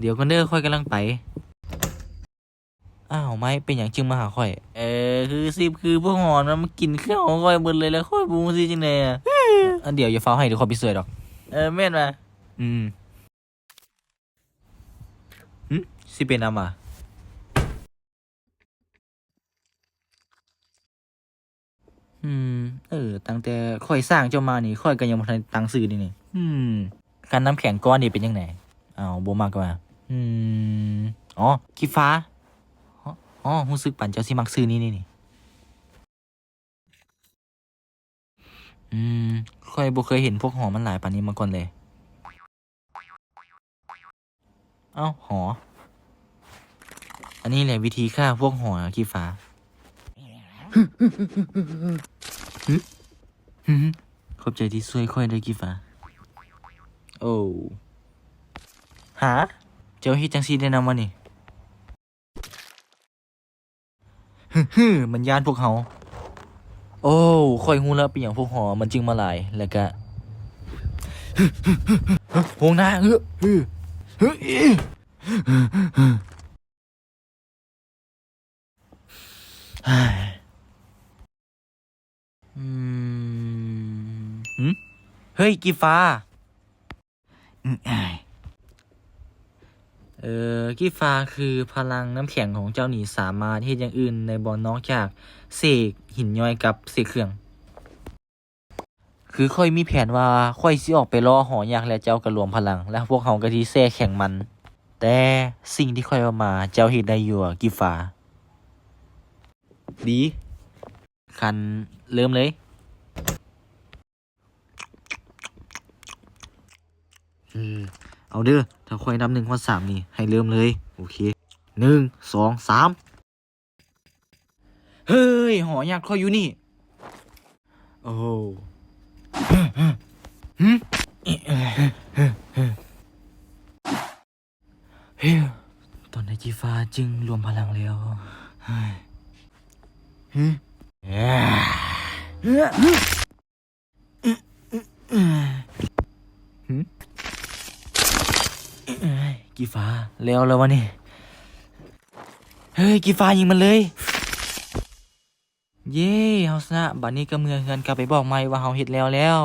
ດຽວກ່ອນເດີ ຂ້ອຍກຳລັງໄປ. ອ້າວ ໄມ້ ເປັນຫຍັງຈຶ່ງມາຫາຂ້ອຍ? ເອີ ຄືຊິບ ຄືພວກຫອນມັນມາກິນເຄື່ອງຂອງຂ້ອຍເບິດເລີຍ ແລ້ວຂ້ອຍບໍ່ຮູ້ຊິຈັ່ງໃດອະ. ອັນດຽວ ຢ່າຟ້າວໃຫ້ ດຽວຂ້ອຍໄປຊ່ວຍດອກ. ເອີ ແມ່ນວ່າ. ອືມ. ຫຶ? ຊິເປັນນຳຫວາ? ອືມ ເອີ ຕັ້ງແຕ່ຂ້ອຍສ້າງເຈົ້າມານີ້ ຂ້ອຍກໍຍັງບໍ່ທັນຕັ້ງຊື່ເດນີ້. ອືມ ຄັນນ້ຳແຂງກ້ອນນີ້ເປັນຈັ່ງໃດ? ອ້າວ ບໍ່ມັກວ່າ. ອືມ ອໍ ກິບຟ້າ. ອໍ ຮູ້ສຶກປານເຈົ້າຊິມັກຊື່ນີ້ເດນີ້. ອືມ ຂ້ອຍບໍ່ເຄີຍເຫັນພວກຫໍມັນຫຼາຍປານນີ້ມາກ່ອນເລີຍ. ເອົ້າ ຫໍ. ອັນນີ້ແຫຼະວິທີຂ້າພວກຫໍ ກິບຟ້າ. ຫຶ? ຫຶ? ຂອບໃຈທີ່ຊ່ວຍຂ້ອຍເດີ ກິບຟ້າ. ໂອ້ ຫາ? ເຈົ້າເຮັດຈັ່ງຊີ້ໄດ້ນຳວະນີ້? ຫຶ ມັນຢ້ານພວກເຮົາ. ໂອ້ ຂ້ອຍຮູ້ແລ້ວເປັນຫຍັງພວກຫໍມັນຈຶ່ງມາຫຼາຍ ແລ້ວກະ ໂຮງໜ້າ ອື ອື ອື ອືມ ຫຶ? ເຮີ້ຍ ກິບຟ້າ. ອືມ ເອີ ກິບຟ້າ ຄືພະລັງນ້ຳແຂງຂອງເຈົ້ານີ້ສາມາດເຮັດຢ່າງອື່ນໄດ້ບໍ່ ນອກຈາກເສກຫີນຍ້ອຍກັບເສກເຄື່ອງ? ຄືຂ້ອຍມີແຜນວ່າຂ້ອຍຊິອອກໄປເລາະຫໍຍັກ ແລະ ເຈົ້າກໍລວມພະລັງ ແລະ ພວກເຮົາກໍຊິແຊ່ແຂງມັນ. ແຕ່ສິ່ງທີ່ຂ້ອຍເວົ້າມາ ເຈົ້າເຮັດໄດ້ຢູ່ ກິບຟ້າ. ດີ ຄັນເລີ່ມເລີຍ. ອືມ ເອົາເດີ ຖ້າຂ້ອຍນັບໜຶ່ງຮອດສາມນີ້ ໃຫ້ເລີ່ມເລີຍ. ໂອເຄ ໜຶ່ງ ສອງ ສາມ. ເຮີ້ຍ ຫໍຍັກຂ້ອຍຢູ່ນີ້. ໂອ້ ຫຶ? ເຮີ້ຍ ຕອນໃດຈີຟ້າຈຶ່ງລວມພະລັງແລ້ວ? ເຮີ້ຍ ຫຶ? ຫຶ? ຈີຟ້າ ແລ້ວ ແລ້ວວະນີ້. ເຮີ້ຍ ຈີຟ້າ ຍິງມັນເລີຍ. ເຢ້ ເຮົາຊະນະ. ບາດນີ້ກໍເມືອເຮືອນກັບໄປບອກໃໝ່ວ່າເຮົາເຮັດແລ້ວແລ້ວ.